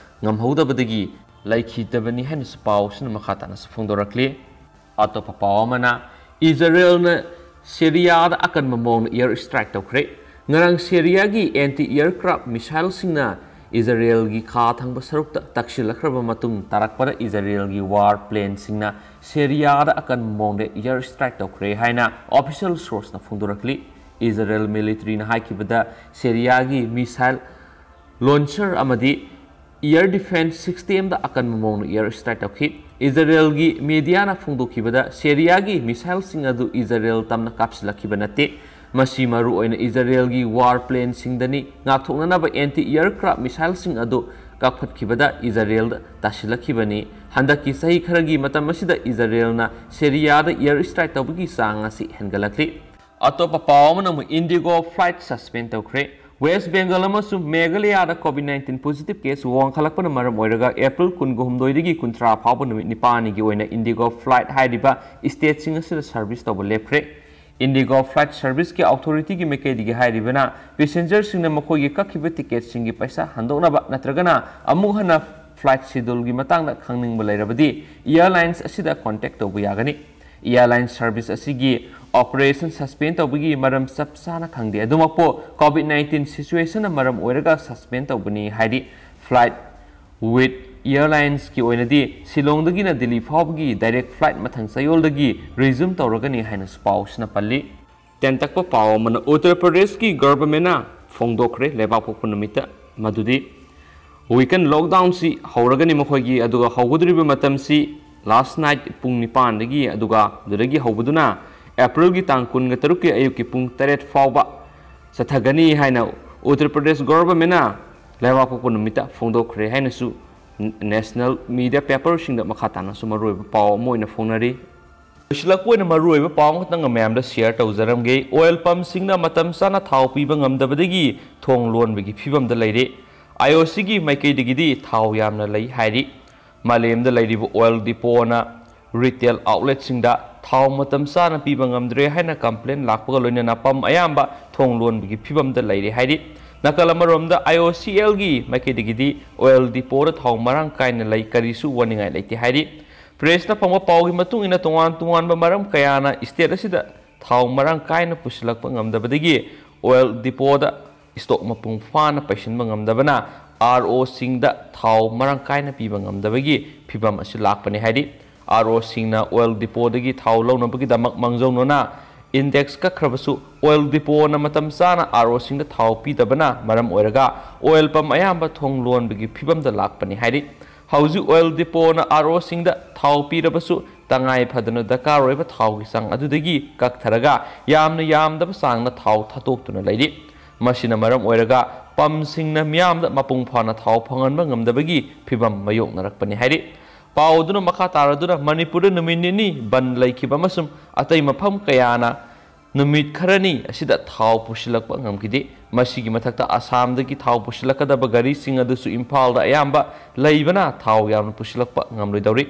ꯉꯝꯍꯧꯗꯕꯗꯒꯤ ꯂꯩꯈꯤꯗꯕꯅꯤ ꯍꯥꯏꯅꯁꯨ ꯄꯥꯎꯁꯤꯅ ꯃꯈꯥ ꯇꯥꯅꯁꯨ ꯐꯣꯡꯗꯣꯔꯛꯂꯤ꯫ ꯑꯇꯣꯞꯄ ꯄꯥꯎ ꯑꯃꯅ, ꯏꯖꯔꯦꯜꯅ ꯁꯤꯔꯤꯌꯥꯗ ꯑꯀꯟꯕ ꯃꯑꯣꯡꯗ ꯑꯦꯌꯔ ꯁ꯭ꯇ꯭ꯔꯥꯏꯛ ꯇꯧꯈ꯭ꯔꯦ꯫ ꯉꯔꯥꯡ ꯁꯤꯔꯤꯌꯥꯒꯤ ꯑꯦꯟꯇꯤ ꯑꯦꯌꯔꯀ꯭ꯔꯥꯐ ꯃꯤꯁꯥꯏꯜꯁꯤꯡꯅ ꯏꯖꯔꯦꯜꯒꯤ ꯈꯥ ꯊꯪꯕ ꯁꯔꯨꯛꯇ ꯇꯛꯁꯤꯜꯂꯛꯈ꯭ꯔꯕ ꯃꯇꯨꯡ ꯇꯥꯔꯛꯄꯗ ꯏꯖꯔꯦꯜꯒꯤ ꯋꯥꯔ ꯄ꯭ꯂꯦꯟꯁꯤꯡꯅ ꯁꯤꯔꯤꯌꯥꯗ ꯑꯀꯟꯕ ꯃꯑꯣꯡꯗ ꯑꯦꯌꯔ ꯁ꯭ꯇ꯭ꯔꯥꯏꯛ ꯇꯧꯈ꯭ꯔꯦ ꯍꯥꯏꯅ ꯑꯣꯐꯤꯁꯤꯌꯦꯜ ꯁꯣꯔꯁꯅ ꯐꯣꯡꯗꯣꯔꯛꯂꯤ꯫ ꯏꯖꯔꯦꯜ ꯃꯤꯂꯤꯇꯔꯤꯅ ꯍꯥꯏꯈꯤꯕꯗ ꯁꯤꯔꯤꯌꯥꯒꯤ ꯃꯤꯁꯥꯏꯜ ꯂꯣꯟꯆꯔ ꯑꯃꯗꯤ ꯑꯦꯌꯔ ꯗꯤꯐꯦꯟꯁ ꯁꯤꯁꯇꯦꯝꯗ ꯑꯀꯟꯕ ꯃꯑꯣꯡꯗ ꯑꯦꯌꯔ ꯁ꯭ꯇ꯭ꯔꯥꯏꯛ ꯇꯧꯈꯤ꯫ ꯏꯖꯔꯦꯜꯒꯤ ꯃꯦꯗꯤꯌꯥꯅ ꯐꯣꯡꯗꯣꯛꯈꯤꯕꯗ ꯁꯦꯔꯤꯌꯥꯒꯤ ꯃꯤꯁꯥꯏꯜꯁꯤꯡ ꯑꯗꯨ ꯏꯖꯔꯦꯜ ꯇꯝꯅ ꯀꯥꯞꯁꯤꯜꯂꯛꯈꯤꯕ ꯅꯠꯇꯦ꯫ ꯃꯁꯤ ꯃꯔꯨꯑꯣꯏꯅ ꯏꯖꯔꯦꯜꯒꯤ ꯋꯥꯔ ꯄ꯭ꯂꯦꯟꯁꯤꯡꯗꯅꯤ꯫ ꯉꯥꯛꯊꯣꯛꯅꯅꯕ ꯑꯦꯟꯇꯤ ꯑꯦꯌꯔꯀ꯭ꯔꯥꯐ ꯃꯤꯁꯥꯏꯜꯁꯤꯡ ꯑꯗꯨ ꯀꯥꯞꯈꯠꯈꯤꯕꯗ ꯏꯖꯔꯦꯜꯗ ꯇꯥꯁꯤꯜꯂꯛꯈꯤꯕꯅꯤ꯫ ꯍꯟꯗꯛꯀꯤ ꯆꯍꯤ ꯈꯔꯒꯤ ꯃꯇꯝ ꯑꯁꯤꯗ ꯏꯖꯔꯦꯜꯅ ꯁꯦꯔꯤꯌꯥꯗ ꯑꯦꯌꯔ ꯁ꯭ꯇ꯭ꯔꯥꯏꯛ ꯇꯧꯕꯒꯤ ꯆꯥꯡ ꯑꯁꯤ ꯍꯦꯟꯒꯠꯂꯛꯂꯤ꯫ ꯑꯇꯣꯞꯄ ꯄꯥꯎ ꯑꯃꯅ ꯑꯃꯨꯛ ꯏꯟꯗꯤꯒꯣ ꯐ꯭ꯂꯥꯏꯠ ꯁꯁꯄꯦꯟ ꯇꯧꯈ꯭ꯔꯦ꯫ ꯋꯦꯁ ꯕꯦꯡꯒꯜ ꯑꯃꯁꯨꯡ ꯃꯦꯘꯥꯂꯌꯥꯗ ꯀꯣꯚꯤꯗ ꯅꯥꯏꯟꯇꯤꯟ ꯄꯣꯖꯤꯇꯤꯚ ꯀꯦꯁ ꯋꯥꯡꯈꯠꯂꯛꯄꯅ ꯃꯔꯝ ꯑꯣꯏꯔꯒ ꯑꯦꯄ꯭ꯔꯤꯜ ꯀꯨꯟꯒ ꯍꯨꯝꯗꯣꯏꯗꯒꯤ ꯀꯨꯟꯊ꯭ꯔꯥ ꯐꯥꯎꯕ ꯅꯨꯃꯤꯠ ꯅꯤꯄꯥꯜꯅꯤꯒꯤ ꯑꯣꯏꯅ ꯏꯟꯗꯤꯒꯣ ꯐ꯭ꯂꯥꯏꯠ ꯍꯥꯏꯔꯤꯕ ꯁ꯭ꯇꯦꯠꯁꯤꯡ ꯑꯁꯤꯗ ꯁꯔꯚꯤꯁ ꯇꯧꯕ ꯂꯦꯞꯈ꯭ꯔꯦ꯫ IndiGo Flight Serviceꯀꯤ ꯑꯣꯊꯣꯔꯤꯇꯤꯒꯤ ꯃꯥꯏꯀꯩꯗꯒꯤ ꯍꯥꯏꯔꯤꯕꯅ, ꯄꯦꯁꯦꯟꯖꯔꯁꯤꯡꯅ ꯃꯈꯣꯏꯒꯤ ꯀꯛꯈꯤꯕ ꯇꯤꯀꯦꯠꯁꯤꯡꯒꯤ ꯄꯩꯁꯥ ꯍꯟꯗꯣꯛꯅꯕ ꯅꯠꯇ꯭ꯔꯒꯅ ꯑꯃꯨꯛ ꯍꯟꯅ ꯐ꯭ꯂꯥꯏꯠ ꯁꯦꯗ꯭ꯌꯨꯜꯒꯤ ꯃꯇꯥꯡꯗ ꯈꯪꯅꯤꯡꯕ ꯂꯩꯔꯕꯗꯤ, ꯑꯦꯌꯔꯂꯥꯏꯟꯁ ꯑꯁꯤꯗ ꯀꯣꯟꯇꯦꯛ ꯇꯧꯕ ꯌꯥꯒꯅꯤ꯫ ꯑꯦꯌꯔꯂꯥꯏꯟ ꯁꯔꯚꯤꯁ ꯑꯁꯤꯒꯤ ꯑꯣꯄꯔꯦꯁꯟ ꯁꯁꯄꯦꯟ ꯇꯧꯕꯒꯤ ꯃꯔꯝ ꯆꯞ ꯆꯥꯅ ꯈꯪꯗꯦ꯫ ꯑꯗꯨꯃꯛꯄꯨ, ꯀꯣꯚꯤꯗ ꯅꯥꯏꯟꯇꯤꯟ ꯁꯤꯆꯨꯋꯦꯁꯟꯅ ꯃꯔꯝ ꯑꯣꯏꯔꯒ ꯁꯁꯄꯦꯟ ꯇꯧꯕꯅꯤ ꯍꯥꯏꯔꯤ꯫ Flight with Airlinesꯀꯤ ꯑꯣꯏꯅꯗꯤ ꯁꯤꯂꯣꯡꯗꯒꯤꯅ ꯗꯤꯜꯂꯤ ꯐꯥꯎꯕꯒꯤ ꯗꯥꯏꯔꯦꯛ ꯐ꯭ꯂꯥꯏꯠ ꯃꯊꯪ ꯆꯌꯣꯜꯗꯒꯤ ꯔꯤꯖꯨꯝ ꯇꯧꯔꯒꯅꯤ ꯍꯥꯏꯅꯁꯨ ꯄꯥꯎꯁꯤꯅ ꯄꯜꯂꯤ꯫ ꯇꯦꯟꯇꯛꯄ ꯄꯥꯎ ꯑꯃꯅ, ꯎꯠꯇꯔ ꯄ꯭ꯔꯗꯦꯁꯀꯤ ꯒꯚꯔꯟꯃꯦꯟꯅ ꯐꯣꯡꯗꯣꯛꯈ꯭ꯔꯦ ꯂꯩꯕꯥꯛ ꯄꯣꯛꯄ ꯅꯨꯃꯤꯠꯇ, ꯃꯗꯨꯗꯤ ꯋꯤꯀꯦꯟ ꯂꯣꯛꯗꯥꯎꯟꯁꯤ ꯍꯧꯔꯒꯅꯤ ꯃꯈꯣꯏꯒꯤ, ꯑꯗꯨꯒ ꯍꯧꯒꯗꯧꯔꯤꯕ ꯃꯇꯝꯁꯤ ꯂꯥꯁ ꯅꯥꯏꯠ ꯄꯨꯡ ꯅꯤꯄꯥꯟꯗꯒꯤ, ꯑꯗꯨꯒ ꯑꯗꯨꯗꯒꯤ ꯍꯧꯕꯗꯨꯅ ꯑꯦꯄ꯭ꯔꯤꯜꯒꯤ ꯇꯥꯡ ꯀꯨꯟꯒ ꯇꯔꯨꯛꯀꯤ ꯑꯌꯨꯛꯀꯤ ꯄꯨꯡ ꯇꯔꯦꯠ ꯐꯥꯎꯕ ꯆꯠꯊꯒꯅꯤ ꯍꯥꯏꯅ ꯎꯠꯇꯔ ꯄ꯭ꯔꯗꯦꯁ ꯒꯚꯔꯟꯃꯦꯟꯅ ꯂꯩꯕꯥꯛ ꯄꯣꯛꯄ ꯅꯨꯃꯤꯠꯇ ꯐꯣꯡꯗꯣꯛꯈ꯭ꯔꯦ ꯍꯥꯏꯅꯁꯨ ꯅꯦꯁꯅꯦꯜ ꯃꯤꯗꯤꯌꯥ ꯄꯦꯄꯔꯁꯤꯡꯗ ꯃꯈꯥ ꯇꯥꯅꯁꯨ ꯃꯔꯨꯑꯣꯏꯕ ꯄꯥꯎ ꯑꯃ ꯑꯣꯏꯅ ꯐꯣꯡꯅꯔꯤ꯫ ꯂꯣꯏꯁꯤꯜꯂꯛꯄ ꯑꯣꯏꯅ ꯃꯔꯨꯑꯣꯏꯕ ꯄꯥꯎ ꯑꯃꯈꯛꯇꯪꯒ ꯃꯌꯥꯝꯗ ꯁꯤꯌꯔ ꯇꯧꯖꯔꯝꯒꯦ꯫ ꯑꯣꯏꯜ ꯄꯝꯁꯤꯡꯅ ꯃꯇꯝ ꯆꯥꯅ ꯊꯥꯎ ꯄꯤꯕ ꯉꯝꯗꯕꯗꯒꯤ ꯊꯣꯡ ꯂꯣꯟꯕꯒꯤ ꯐꯤꯕꯝꯗ ꯂꯩꯔꯦ꯫ ꯑꯥꯏ ꯑꯣ ꯁꯤꯒꯤ ꯃꯥꯏꯀꯩꯗꯒꯤꯗꯤ ꯊꯥꯎ ꯌꯥꯝꯅ ꯂꯩ ꯍꯥꯏꯔꯤ꯫ ꯃꯥꯂꯦꯝꯗ ꯂꯩꯔꯤꯕ ꯑꯣꯏꯜ ꯗꯤꯄꯣꯅ ꯔꯤꯇꯦꯜ ꯑꯥꯎꯠꯂꯦꯠꯁꯤꯡꯗ ꯊꯥꯎ ꯃꯇꯝ ꯆꯥꯅ ꯄꯤꯕ ꯉꯝꯗ꯭ꯔꯦ ꯍꯥꯏꯅ ꯀꯝꯄ꯭ꯂꯦꯟ ꯂꯥꯛꯄꯒ ꯂꯣꯏꯅꯅ ꯄꯝ ꯑꯌꯥꯝꯕ ꯊꯣꯡ ꯂꯣꯟꯕꯒꯤ ꯐꯤꯕꯝꯗ ꯂꯩꯔꯦ ꯍꯥꯏꯔꯤ꯫ ꯅꯥꯀꯜ ꯑꯃꯔꯣꯝꯗ, ꯑꯥꯏ ꯑꯣ ꯁꯤ ꯑꯦꯜꯒꯤ ꯃꯥꯏꯀꯩꯗꯒꯤꯗꯤ ꯑꯣꯏꯜ ꯗꯤꯄꯣꯗ ꯊꯥꯎ ꯃꯔꯥꯡ ꯀꯥꯏꯅ ꯂꯩ, ꯀꯔꯤꯁꯨ ꯋꯥꯅꯤꯡꯉꯥꯏ ꯂꯩꯇꯦ ꯍꯥꯏꯔꯤ꯫ ꯄ꯭ꯔꯦꯁꯅ ꯐꯪꯕ ꯄꯥꯎꯒꯤ ꯃꯇꯨꯡ ꯏꯟꯅ, ꯇꯣꯉꯥꯟ ꯇꯣꯉꯥꯟꯕ ꯃꯔꯝ ꯀꯌꯥꯅ ꯁ꯭ꯇꯦꯠ ꯑꯁꯤꯗ ꯊꯥꯎ ꯃꯔꯥꯡ ꯀꯥꯏꯅ ꯄꯨꯁꯤꯜꯂꯛꯄ ꯉꯝꯗꯕꯗꯒꯤ ꯑꯣꯏꯜ ꯗꯤꯄꯣꯗ ꯁ꯭ꯇꯣꯛ ꯃꯄꯨꯡ ꯐꯥꯅ ꯄꯩꯁꯤꯟꯕ ꯉꯝꯗꯕꯅ ꯑꯥꯔ ꯑꯣꯁꯤꯡꯗ ꯊꯥꯎ ꯃꯔꯥꯡ ꯀꯥꯏꯅ ꯄꯤꯕ ꯉꯝꯗꯕꯒꯤ ꯐꯤꯕꯝ ꯑꯁꯤ ꯂꯥꯛꯄꯅꯤ ꯍꯥꯏꯔꯤ꯫ ꯑꯥꯔ ꯑꯣꯁꯤꯡꯅ ꯑꯣꯏꯜ ꯗꯤꯄꯣꯗꯒꯤ ꯊꯥꯎ ꯂꯧꯅꯕꯒꯤꯗꯃꯛ ꯃꯥꯡꯖꯧꯅꯅ ꯏꯟꯗꯦꯛꯁ ꯀꯛꯈ꯭ꯔꯕꯁꯨ, ꯑꯣꯏꯜ ꯗꯤꯄꯣꯅ ꯃꯇꯝ ꯆꯥꯅ ꯑꯥꯔ ꯑꯣꯁꯤꯡꯗ ꯊꯥꯎ ꯄꯤꯗꯕꯅ ꯃꯔꯝ ꯑꯣꯏꯔꯒ ꯑꯣꯏꯜ ꯄꯝ ꯑꯌꯥꯝꯕ ꯊꯣꯡ ꯂꯣꯟꯕꯒꯤ ꯐꯤꯕꯝꯗ ꯂꯥꯛꯄꯅꯤ ꯍꯥꯏꯔꯤ꯫ ꯍꯧꯖꯤꯛ ꯑꯣꯏꯜ ꯗꯤꯄꯣꯅ ꯑꯥꯔ ꯑꯣꯁꯤꯡꯗ ꯊꯥꯎ ꯄꯤꯔꯕꯁꯨ, ꯇꯉꯥꯏ ꯐꯗꯅ ꯗꯔꯀꯥꯔ ꯑꯣꯏꯕ ꯊꯥꯎꯒꯤ ꯆꯥꯡ ꯑꯗꯨꯗꯒꯤ ꯀꯛꯊꯔꯒ ꯌꯥꯝꯅ ꯌꯥꯝꯗꯕ ꯆꯥꯡꯅ ꯊꯥꯎ ꯊꯥꯗꯣꯛꯇꯨꯅ ꯂꯩꯔꯤ꯫ ꯃꯁꯤꯅ ꯃꯔꯝ ꯑꯣꯏꯔꯒ ꯄꯝꯁꯤꯡꯅ ꯃꯤꯌꯥꯝꯗ ꯃꯄꯨꯡ ꯐꯥꯅ ꯊꯥꯎ ꯐꯪꯍꯟꯕ ꯉꯝꯗꯕꯒꯤ ꯐꯤꯕꯝ ꯃꯥꯌꯣꯛꯅꯔꯛꯄꯅꯤ ꯍꯥꯏꯔꯤ꯫ ꯄꯥꯎ ꯑꯗꯨꯅ ꯃꯈꯥ ꯇꯥꯔꯗꯨꯅ, ꯃꯅꯤꯄꯨꯔꯗ ꯅꯨꯃꯤꯠ ꯅꯤꯅꯤ ꯕꯟꯗ ꯂꯩꯈꯤꯕ ꯑꯃꯁꯨꯡ ꯑꯇꯩ ꯃꯐꯝ ꯀꯌꯥꯅ ꯅꯨꯃꯤꯠ ꯈꯔꯅꯤ ꯑꯁꯤꯗ ꯊꯥꯎ ꯄꯨꯁꯤꯜꯂꯛꯄ ꯉꯝꯈꯤꯗꯦ꯫ ꯃꯁꯤꯒꯤ ꯃꯊꯛꯇ ꯑꯁꯥꯝꯗꯒꯤ ꯊꯥꯎ ꯄꯨꯁꯤꯜꯂꯛꯀꯗꯕ ꯒꯥꯔꯤꯁꯤꯡ ꯑꯗꯨꯁꯨ ꯏꯝꯐꯥꯜꯗ ꯑꯌꯥꯝꯕ ꯂꯩꯕꯅ ꯊꯥꯎ ꯌꯥꯝꯅ ꯄꯨꯁꯤꯜꯂꯛꯄ ꯉꯝꯂꯣꯏꯗꯧꯔꯤ꯫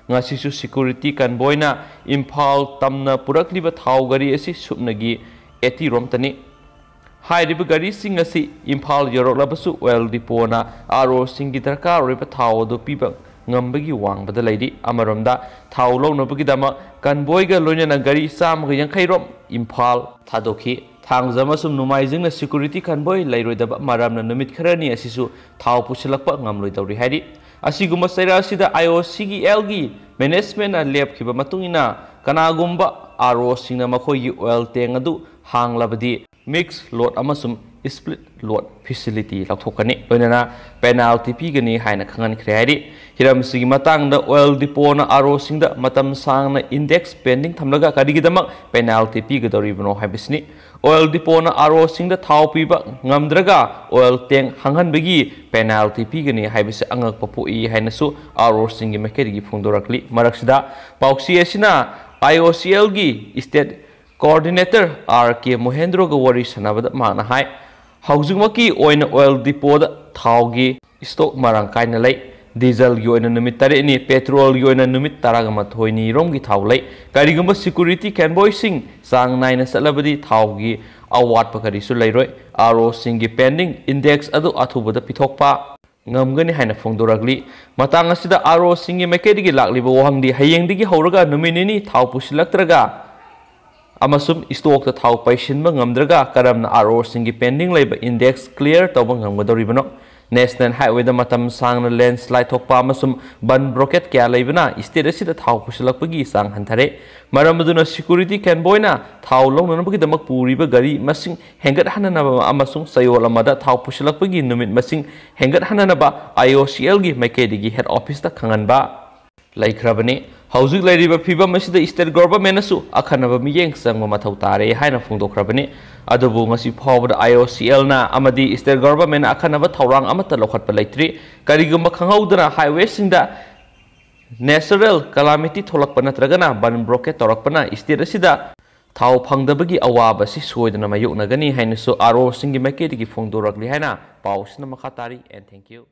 ꯉꯁꯤꯁꯨ security convoyꯅ ꯏꯝꯐꯥꯜ ꯇꯝꯅ ꯄꯨꯔꯛꯂꯤꯕ ꯊꯥꯎ ꯒꯥꯔꯤ ꯑꯁꯤ ꯁꯨꯞꯅꯒꯤ eighty ꯔꯣꯝꯇꯅꯤ꯫ ꯍꯥꯏꯔꯤꯕ ꯒꯥꯔꯤꯁꯤꯡ ꯑꯁꯤ ꯏꯝꯐꯥꯜ ꯌꯧꯔꯛꯂꯕꯁꯨ oil depotꯅ ROꯁꯤꯡꯒꯤ ꯗꯔꯀꯥꯔ ꯑꯣꯏꯕ ꯊꯥꯎ ꯑꯗꯨ ꯄꯤꯕ ꯉꯝꯕꯒꯤ ꯋꯥꯡꯃꯗ ꯂꯩꯔꯤ꯫ ꯑꯃꯔꯣꯝꯗ ꯊꯥꯎ ꯂꯧꯅꯕꯒꯤꯗꯃꯛ convoyꯒ ꯂꯣꯏꯅꯅ ꯒꯥꯔꯤ ꯆꯥꯝꯃꯒ ꯌꯥꯡꯈꯩ ꯔꯣꯝ ꯏꯝꯐꯥꯜ ꯊꯥꯗꯣꯛꯈꯤ꯫ ꯊꯥꯡꯖ ꯑꯃꯁꯨꯡ ꯅꯣꯡꯃꯥꯏꯖꯤꯡꯅ security convoy ꯂꯩꯔꯣꯏꯗꯕ ꯃꯔꯝꯅ ꯅꯨꯃꯤꯠ ꯈꯔꯅꯤ ꯑꯁꯤꯁꯨ ꯊꯥꯎ ꯄꯨꯁꯤꯜꯂꯛꯄ ꯉꯝꯂꯣꯏꯗꯧꯔꯤ ꯍꯥꯏꯔꯤ꯫ ꯑꯁꯤꯒꯨꯝꯕ ꯆꯩꯔꯥ ꯑꯁꯤꯗ IOCꯒꯤ managementꯅ ꯂꯦꯞꯈꯤꯕ ꯃꯇꯨꯡ ꯏꯟꯅ ꯀꯅꯥꯒꯨꯝꯕ ROꯁꯤꯡꯅ ꯃꯈꯣꯏꯒꯤ oil tank ꯑꯗꯨ ꯍꯥꯡꯂꯕꯗꯤ mix load ꯑꯃꯁꯨꯡ split load facility ꯂꯧꯊꯣꯛꯀꯅꯤ, ꯂꯣꯏꯅꯅ penalty ꯄꯤꯒꯅꯤ ꯍꯥꯏꯅ ꯈꯪꯍꯟꯈ꯭ꯔꯦ ꯍꯥꯏꯔꯤ꯫ ꯍꯤꯔꯝꯁꯤꯒꯤ ꯃꯇꯥꯡꯗ oil depotꯅ ROꯁꯤꯡꯗ ꯃꯇꯝ ꯁꯥꯡꯅ index pending ꯊꯝꯂꯒ ꯀꯔꯤꯒꯤꯗꯃꯛ penalty ꯄꯤꯒꯗꯧꯔꯤꯕꯅꯣ ꯍꯥꯏꯕꯁꯤꯅꯤ꯫ Oil depotꯅ ROꯁꯤꯡꯗ ꯊꯥꯎ ꯄꯤꯕ ꯉꯝꯗ꯭ꯔꯒ oil tank ꯍꯥꯡꯍꯟꯕꯒꯤ penalty ꯄꯤꯒꯅꯤ ꯍꯥꯏꯕꯁꯤ ꯑꯉꯛꯄ ꯄꯣꯛꯏ ꯍꯥꯏꯅꯁꯨ ROꯁꯤꯡꯒꯤ ꯃꯥꯏꯀꯩꯗꯒꯤ ꯐꯣꯡꯗꯣꯔꯛꯂꯤ꯫ ꯃꯔꯛꯁꯤꯗ ꯄꯥꯎꯆꯦ ꯑꯁꯤꯅ IOCLꯒꯤ state coordinator R K ꯃꯣꯍꯦꯟꯗ꯭ꯔꯣꯒ ꯋꯥꯔꯤ ꯁꯥꯟꯅꯕꯗ ꯃꯍꯥꯛꯅ ꯍꯥꯏ, ꯍꯧꯖꯤꯛꯃꯛꯀꯤ ꯑꯣꯏꯅ oil depotꯗ ꯊꯥꯎꯒꯤ stock ꯃꯔꯥꯡ ꯀꯥꯏꯅ ꯂꯩ꯫ Dieselꯒꯤ ꯑꯣꯏꯅ ꯅꯨꯃꯤꯠ ꯇꯔꯦꯠꯅꯤ, petrolꯒꯤ ꯑꯣꯏꯅ ꯅꯨꯃꯤꯠ ꯇꯔꯥꯃꯥꯊꯣꯏꯅꯤ ꯔꯣꯝꯒꯤ ꯊꯥꯎ ꯂꯩ꯫ ꯀꯔꯤꯒꯨꯝꯕ security convoyꯁꯤꯡ ꯆꯥꯡ ꯅꯥꯏꯅ ꯆꯠꯂꯕꯗꯤ ꯊꯥꯎꯒꯤ ꯑꯋꯥꯠꯄ ꯀꯔꯤꯁꯨ ꯂꯩꯔꯣꯏ꯫ ROꯁꯤꯡꯒꯤ pending index ꯑꯗꯨ ꯑꯊꯨꯕꯗ ꯄꯤꯊꯣꯛꯄ ꯉꯝꯒꯅꯤ ꯍꯥꯏꯅ ꯐꯣꯡꯗꯣꯔꯛꯂꯤ꯫ ꯃꯇꯥꯡ ꯑꯁꯤꯗ ROꯁꯤꯡꯒꯤ ꯃꯥꯏꯀꯩꯗꯒꯤ ꯂꯥꯛꯂꯤꯕ ꯋꯥꯍꯪꯗꯤ ꯍꯌꯦꯡꯗꯒꯤ ꯍꯧꯔꯒ ꯅꯨꯃꯤꯠ ꯅꯤꯅꯤ ꯊꯥꯎ ꯄꯨꯁꯤꯜꯂꯛꯇ꯭ꯔꯒ ꯑꯃꯁꯨꯡ stockꯇ ꯊꯥꯎ ꯄꯩꯁꯤꯟꯕ ꯉꯝꯗ꯭ꯔꯒ ꯀꯔꯝꯅ ROꯁꯤꯡꯒꯤ pending ꯂꯩꯕ index clear ꯇꯧꯕ ꯉꯝꯒꯗꯧꯔꯤꯕꯅꯣ? National Highwayꯗ ꯃꯇꯝ ꯁꯥꯡꯅ landslide ꯊꯣꯛꯄ ꯑꯃꯁꯨꯡ ꯕꯟ blockade ꯀꯌꯥ ꯂꯩꯕꯅ state ꯑꯁꯤꯗ ꯊꯥꯎ ꯄꯨꯁꯤꯜꯂꯛꯄꯒꯤ ꯆꯥꯡ ꯍꯟꯊꯔꯦ꯫ ꯃꯔꯝ ꯑꯗꯨꯅ security convoyꯅ ꯊꯥꯎ ꯂꯧꯅꯅꯕꯒꯤꯗꯃꯛ ꯄꯨꯔꯤꯕ ꯒꯥꯔꯤ ꯃꯁꯤꯡ ꯍꯦꯟꯒꯠꯍꯟꯅꯅꯕ ꯑꯃꯁꯨꯡ ꯆꯌꯣꯜ ꯑꯃꯗ ꯊꯥꯎ ꯄꯨꯁꯤꯜꯂꯛꯄꯒꯤ ꯅꯨꯃꯤꯠ ꯃꯁꯤꯡ ꯍꯦꯟꯒꯠꯍꯟꯅꯅꯕ IOCLꯒꯤ ꯃꯥꯏꯀꯩꯗꯒꯤ head officeꯇ ꯈꯪꯍꯟꯕ ꯂꯩꯈ꯭ꯔꯕꯅꯤ꯫ ꯍꯧꯖꯤꯛ ꯂꯩꯔꯤꯕ ꯐꯤꯚꯝ ꯑꯁꯤꯗ state governmentꯅꯁꯨ ꯑꯈꯟꯅꯕ ꯃꯤꯠꯌꯦꯡ ꯆꯪꯕ ꯃꯊꯧ ꯇꯥꯔꯦ ꯍꯥꯏꯅ ꯐꯣꯡꯗꯣꯛꯈ꯭ꯔꯕꯅꯤ꯫ ꯑꯗꯨꯕꯨ ꯉꯁꯤ ꯐꯥꯎꯕꯗ IOCLꯅ ꯑꯃꯗꯤ state governmentꯅ ꯑꯈꯟꯅꯕ ꯊꯧꯔꯥꯡ ꯑꯃꯠꯇ ꯂꯧꯈꯠꯄ ꯂꯩꯇ꯭ꯔꯤ꯫ ꯀꯔꯤꯒꯨꯝꯕ ꯈꯪꯍꯧꯗꯅ highwayꯁꯤꯡꯗ natural calamity ꯊꯣꯛꯂꯛꯄ ꯅꯠꯇ꯭ꯔꯒꯅ ꯕꯟ blockade ꯇꯧꯔꯛꯄꯅ state ꯑꯁꯤꯗ ꯊꯥꯎ ꯐꯪꯗꯕꯒꯤ ꯑꯋꯥꯕ ꯑꯁꯤ ꯁꯣꯏꯗꯅ ꯃꯥꯌꯣꯛꯅꯒꯅꯤ ꯍꯥꯏꯅꯁꯨ ROꯁꯤꯡꯒꯤ ꯃꯥꯏꯀꯩꯗꯒꯤ ꯐꯣꯡꯗꯣꯔꯛꯂꯤ ꯍꯥꯏꯅ ꯄꯥꯎꯁꯤꯅ ꯃꯈꯥ ꯇꯥꯔꯤ꯫ And thank you꯫